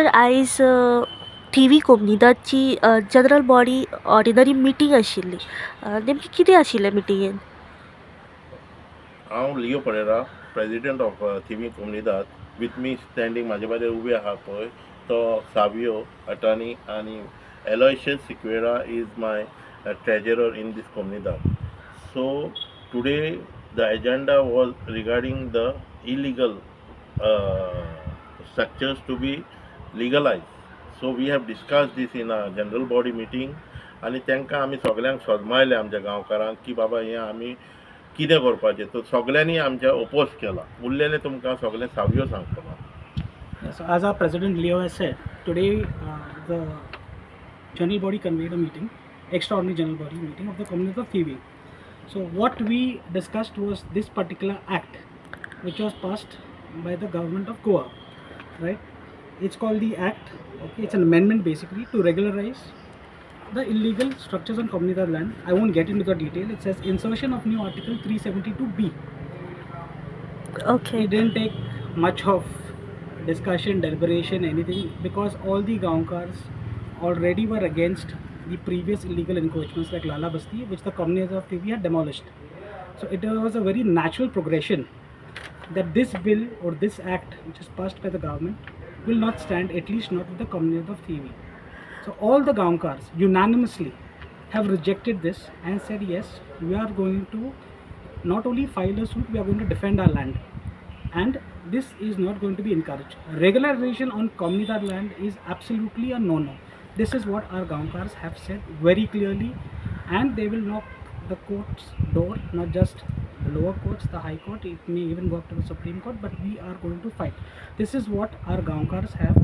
Sir, आयज थिवी कोमनिदादची general body ordinary meeting आशिल्ली. नेमकी कितें आशिल्लें मिटिंगेन? हांव Leo Pereira, president of Thivim Comunidade. With me standing, म्हाजे बाजून उबे आहा पळय तो सावियो अटानी आनी Aloysius Sequeira is my treasurer in this Comunidade. So today the agenda was regarding the illegal structures to be legalized. So we have discussed this in a general body meeting आनी तांकां आमी सगल्यांक सोदमायलें आमच्या गांवकारांक की बाबा, हें आमी कितें करपाचें. तर सगल्यांनी आमच्या ओपोज केला. उरलेलें तुमकां सगळें सावयो सांगतलो. Yeah, so as our president Leo has said, today the general body convened a meeting, extraordinary general body meeting of the Comunidade of Thivim. So what we discussed was this particular act, which was passed by the government of Goa, right? It's called the act. Okay, it's an amendment basically to regularize the illegal structures on Comunidade land. I won't get into the detail. It says insertion of new Article 372B. Okay It didn't take much of discussion, deliberation, anything, because all the Gaonkars already were against the previous illegal encroachments like Lala Basti, which the Comunidade of Thivim had demolished. So it was a very natural progression that this bill or this act, which is passed by the government, will not stand, at least not with the Comunidade of Thivim. So all the Gaonkars unanimously have rejected this and said, yes, we are going to not only file a suit, we are going to defend our land. And this is not going to be encouraged. Regularization on Comunidade land is absolutely a no-no. This is what our Gaonkars have said very clearly, and they will knock the court's door, not just the lower courts, the High Court, it may even go up to the Supreme Court, but we are going to fight. This is what our Gaonkars have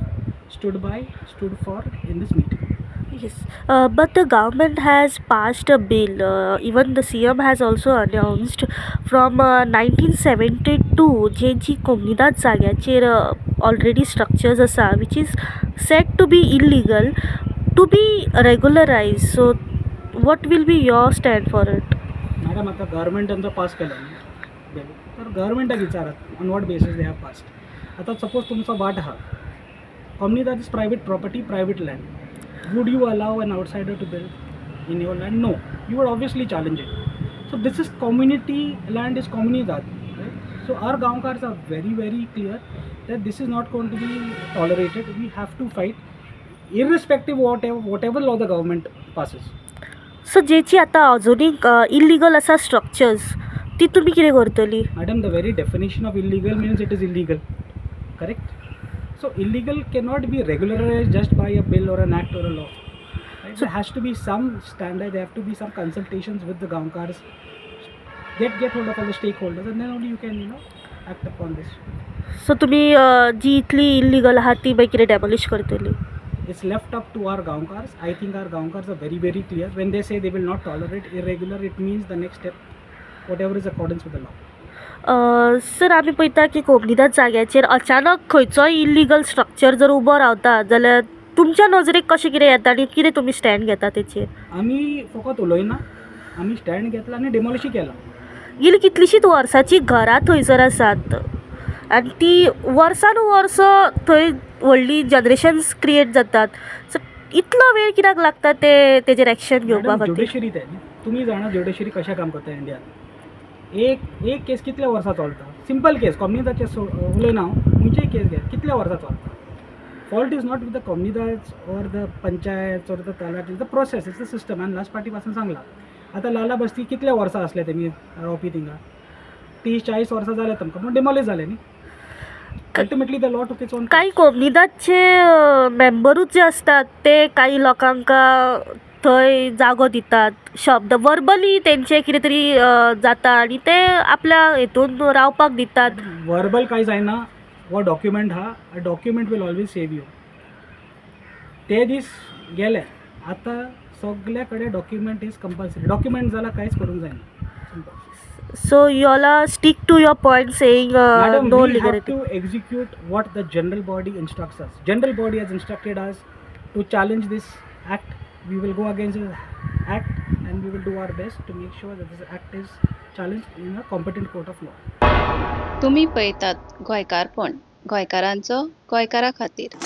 stood by, stood for in this meeting. Yes, but the government has passed a bill. Even the CM has also announced from 1972 जे जी कोमनिदाद जाग्याचेर already structures आसा, which is said to be illegal, to be regularize. So what will be your stand for it? Madam, आतां गव्हर्मेंटान जो pass केला न्ही bill, तर गव्हर्मेंटाक विचारात on what basis they have passed. आतां सपोज तुमचो वाट आहा, Comunidade is private property, private land. Would you allow an outsider to build in your land? No, you would obviously challenge it. So this is community land, is Comunidade, right? So our Gaonkars are very, very clear that this is not going to be tolerated. We have to fight irrespective whatever law the government passes. So जेची आतां अजुनूय illegal आसा structures, ती तुमी कितें करतली? Madam, the very definition of illegal means it is illegal, correct? So illegal cannot be regularized just by a bill or an act or a law, right? There has to be some standard, there have to be some consultations with the Gaonkars, get hold of all the stakeholders, and then only you can act upon this. So तुमी जी इतली illegal आहा ती मागीर कितें demolish करतली? It's left up to our Gaonkars. I think our Gaonkars are very, very clear. When they say they will not tolerate irregular, it means the next step, whatever is accordance with the law. Sir, आमी पळयता की कोमनिदाद जाग्याचेर अचानक खंयचोय illegal structure जर उबो रावता जाल्यार तुमच्या नजरेक कशें कितें येता आनी कितें तुमी स्टँड घेता तेचेर? आमी फकत उलयना, आमी स्टँड घेतला आनी डेमोलिशूय केला. गेली कितलींशींच वर्सांची घरां थंयसर आसात आनी ती वर्सान वर्स थंय व्हडली जनरेशन्स क्रिएट जातात. सो इतलो वेळ कित्याक लागता ते तेजेर एक्शन घेवपा मॅडम, खातीर? ज्युडिशरी ते न्ही. तुमी जाणा ज्युडिशरी कशें काम करता इंडियान. एक एक केस कितल्या वर्सां चलता? सिंपल केस, कोमनिदादचे उलयना हांव, खंयचेय केस घे, कितल्या वर्सां चलता? Fault is not with the Comunidades or the panchayat or the talati. The process, it's the system. हांवें लास्ट पार्टी पासून सांगलां. आतां लाला बस्ती कितल्या वर्सां आसले तेमी रावपी थिंगा? 30-40 वर्सां जाले तांकां, पूण डिमॉलिश जालें न्ही. Ultimately the law took its own. कांय कोमनिदादचे मेंबरूच जे आसतात ते काही लोकांक थंय जागो दितात. शब्द वर्बली तेंचे कितें तरी जाता आनी ते आपल्या हेतून रावपाक दितात. वर्बल कांय जायना. हो डॉक्युमेंट हा, a document will always save you. ते दीस गेले. आतां सगल्या कडेन डॉक्युमेंट is compulsory. Document जाल्यार कांयच करूंक जायना, simple. So you all are stick to your point saying Madam, no we have legality. To execute what the general body instructs us. General body has instructed us to challenge this act. We will go against this act and we will do our best to make sure that this act is challenged in a competent court of law. तुमी पळयतात गोंयकारपण, गोंयकारांचो गोंयकारा खातीर.